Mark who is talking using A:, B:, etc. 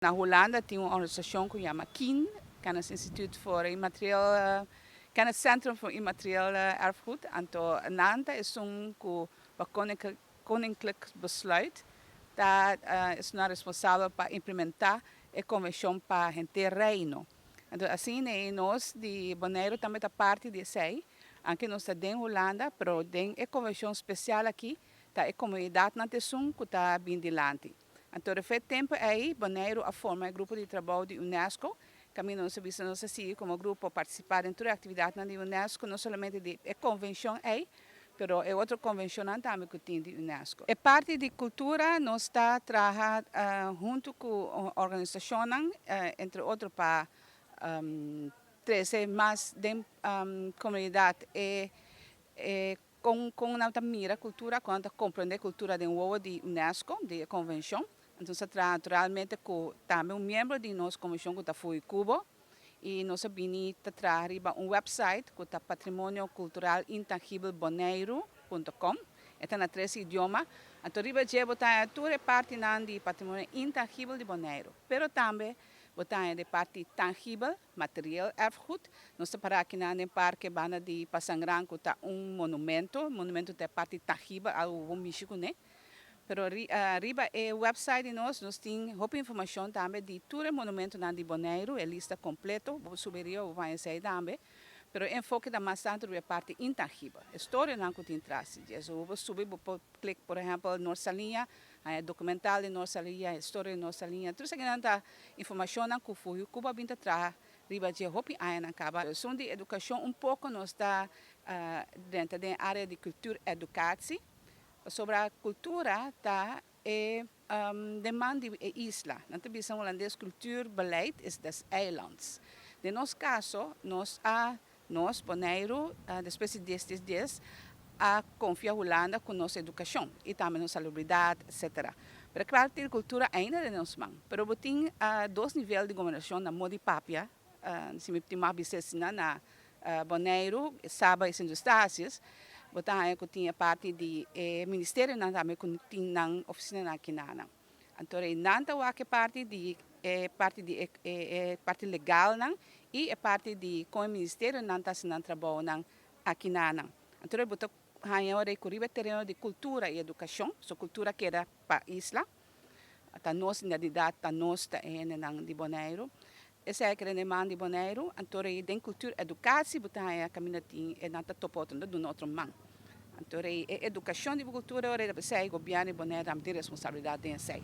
A: Na Hulanda tin un organisashon ku yama KIN, Kennisinstituut voor Immaterieel, Kenniscentrum voor Immaterieel Erfgoed. Anto nan ta esun ku pa koninklijk besluit ta esun responsabel pa implementá e konvenshon pa henter Reino. Anto asina nos di Boneiru tambe ta parti di esei, aunke nos ta den Hulanda, pero den e konvenshon spesial aki ta e komunidatnan ta esun ku ta bin dilanti. Anto for e tempu ei Boneiru a forma e grupo di trabou di UNESCO, kaminda nos a bisa nos a sigui komo grupo partisipá den tur e aktividatnan di UNESCO, no solamente di e konvenshon ei, pero e otro konvenshonnan tambe ku tin di UNESCO. E parti di kultura nos ta traha huntu ku organisashonnan, entre otro pa trese mas den komunidat e kon nan ta mira kultura, kon nan ta komprendé kultura den wowo di UNESCO, di e konvenshon. Anto nos ta traha naturalmente ku tambe un miembro di nos komishon ku ta FuHiKuBo i nos a bini ta traha riba un website ku ta patrimonioculturalintangibelboneiru.com. E ta na tres idioma. Anto riba dje bo ta haña tur e partinan di patrimonio intangibel di Boneiru, pero tambe bo ta haña e parti tangibel, materieel erfgoed. Nos ta para akinan den parke banda di Pasangran ku ta un monumento. Monumento ta e parti tangibel, algu ku bo mishi kuné. Pero riba e website di nos, nos tin hopi informashon tambe di tur e monumentonan di Boneiru, e lista kompleto. Bo por subi riba, bo por haña esei tambe. Pero e enfoke ta mas tantu riba e parti intangibel, e storianan ku tin tras di dje. So bo por subi, bo por klik por ehèmpel Noord Saliña, haña dokumental di Noord Saliña, e storia di Noord Saliña. Tur esakinan ta informashonnan ku FuHiKuBo a bin ta traha riba dje hopi añanan kaba. Esun di edukashon un poko nos ta drenta den e área di cultuureducatie. Pasobra kultura ta e deman di e isla. Nan ta bisa na hulandes cultuurbeleid is des eilands. Den nos kaso nos a, nos, Boneiru, despues di dies dies dies a konfia Hulanda ku nos edukashon i tambe nos salubridat etsetera. Pero klaro tin kultura ainda den nos man. Pero bo tin dos nivel di gobernashon na moda di papia, si mi tin mag bisa asina, na Boneiru, Saba i Sint Eustatius. Bo ta haña ku tin e parti di e ministerionan tambe ku tin nan ofisinanan akinanan. Anto nan ta wak e parti di e parti di e parti legalnan i e parti di kon e ministerionan ta hasi nan trabounan akinanan. Anto bo ta haña ora ku riba e tereno di kultura i edukashon, so kultura keda pa isla, ta nos identidat, ta nos ta e hendenan di Boneiru. Esei a keda den man di Boneiru, anto den cultuureducatie bo ta haña kaminda tin e nan ta topa otro, nan ta duna otro man. Anto e edukashon di bo kultura ora ta p'esei gobièrnu di Boneiru tambe tin responsabilidat den esei.